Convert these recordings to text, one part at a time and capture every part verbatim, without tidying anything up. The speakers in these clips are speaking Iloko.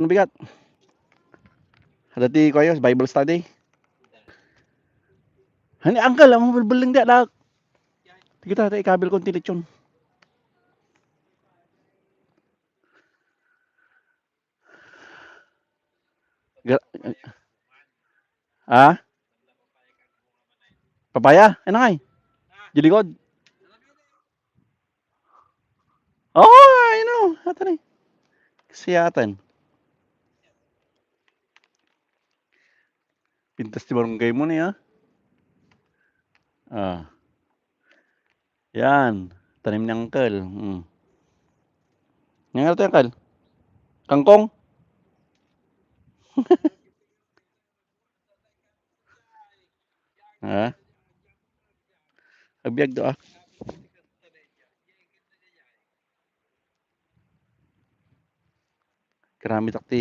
Ano bigat? Ada ti kuayo, Bible study. Hani, uncle, amo bulbuling di, anak. Sige ta, ta, ikabil ko ti lechon. Ga-, ah? Papaya? Ano nga eh? Diligod? Oh, I know. Atan eh. Kasi atan. Pintas ti barangay mo niya. Ah. Yan. Tanim ni Uncle. Hmm. Nga nga to, Uncle? Kangkong? Ha? Agbiag do, ah. Karamitak ti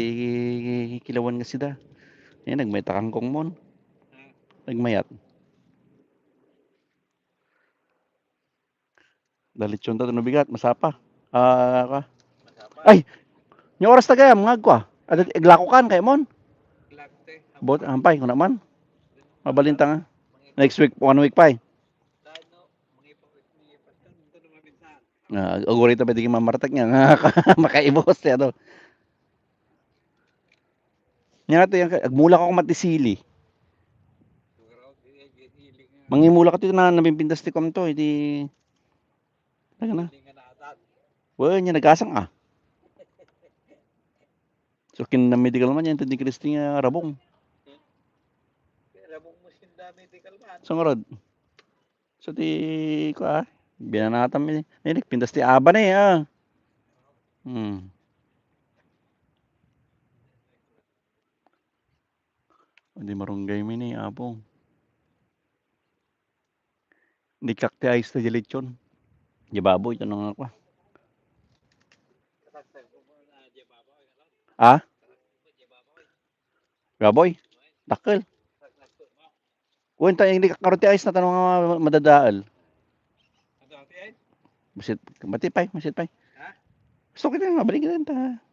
kilawan nga sida. Yan, nagmayat a kangkong mon. Nagmayat. Dalitsyon ta, no bigat, masapa. Ah, ka. Ay, nya oras ta gayam, nga agkua. Ada, aglako kan, kay mon. Bot, ampay, kuna man. Mabalin ta nga. Next week, one week pa eh. Ah, aguri ta pwede mamartak niya. Makaibos siya to. Nya to yan, agmula ka kumat ti sili. Mangimula ka ti na, napimpintas ti kuam to, iti, ano na? Wen, nya nagasang, ah. So, kin na medical man yan, ito ni Christy nga rabong. So, nga rod. So, ti, kua, binanatan mi. Nagpintas ti aba na eh, ah. Hmm. Di marunggay mi ni, Apo. Di kak ti ayos ta di lechon. Di baboy, ito na nga kua. Ha? Baboy? Dakkel. Kuwenta, hindi ka karoon ti ayos na tanong nga madadaal. Masit, mati pay, masit pay. Gusto kita nga, balik kita.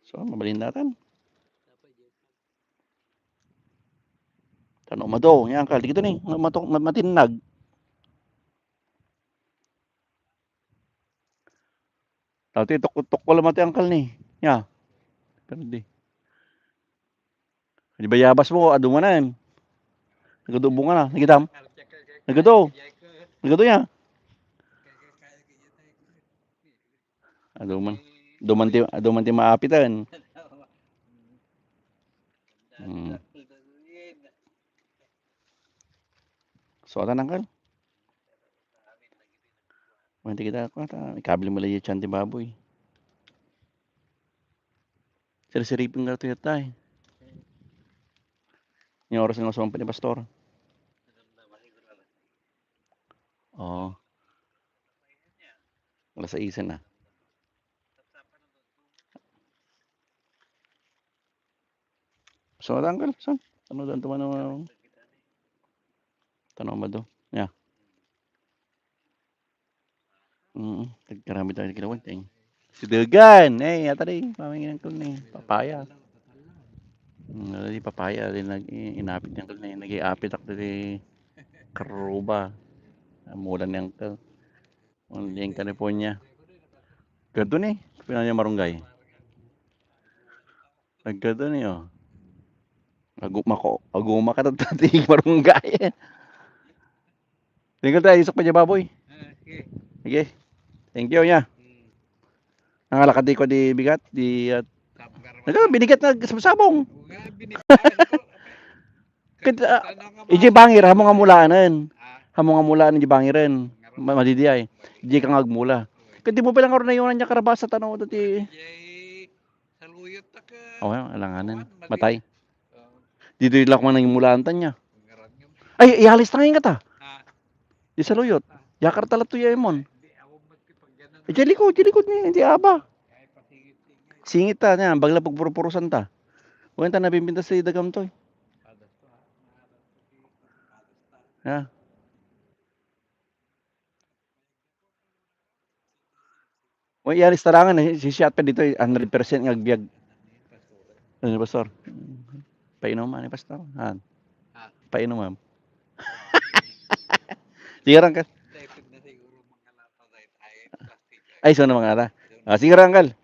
So, mabalin natin. Tano, mado, yan ka. Dito ni, mato-, ma-, matinnag. Tao ti tukol-tukol mati, uncle ni. Ya. Pero di. Di bayabas mo, adu manen. Nagadu bunga na. Nagitam? Nagadu. Nagadu ya. Adu man. Adu man ti, adu man ti maapitan. Hmm. So, atan, uncle? Main ti kita, ako ata, ikabil mo lang yung tiyan ti baboy. Sirsiripin ka to yata eh. Yung oras nga sumampa ni Pastor. Oo. Alas sais na. So, uncle, so, ano dan tuman, ano, tanong ba do? Yeah. Mm, nagkarami tayo ng kinuwang ting. Si Dugan, eh, yata rin, pamingin ko ni papaya. Mm, ano di papaya, di nag, i-, inapit niya ko ni, nag-iapit ako di karuba. Amulan niya ko. Ang liyang teleponya. Gado ni, pinanya marunggay. Nagkado ni, oh. Agu-, mako-, aguma ka tatta ti marunggay. Tinggal tayo, isok pa niya baboy. Ah, sige. Sige. Thank you niya. Hmm. Nangalakad di ko di bigat, di at Sabong ka naman. Ano, binigat na sabong-sabong. Huwag nga, binigat ko. Ket, ah, Tanong ka ba? Iji bangir, hamo nga mulaanen. Ah. Hamo nga mulaanen iji bangiren. Ma-, madidiay. Iji ka nga agmula. Ket di mo pala nga ron nayunan niya karabasa tano dati. Iji saluyot ta ka. Oh, alanganen. Kuwan, madi-, Matay. Oh. Didi la ko man nangimulaantan niya. Ngaran nga. Ay, iyalis ta ngayon kata. Ah. Di saluyot. Ah. Yakar ta la to ya imon. Hindi, ako magpipagganan. Eh, di likod, di likod niya, di aba. Ay, pasingit-singit. Singit ta niya, bagla pagpurupurusan ta. Kuwan ta nabimbintas ti dagam to eh. Hadas to, ha? Hadas to, hadas ta. Ya. O, iya, listarangan, eh, si Siat pa dito, eh, hundred percent nga agbiag. Ano, Pastor? Painuman ni Pastor. Han. Ha? Painuman. Sige, Uncle. Ay, so na mga ata. Ah, sige, Uncle.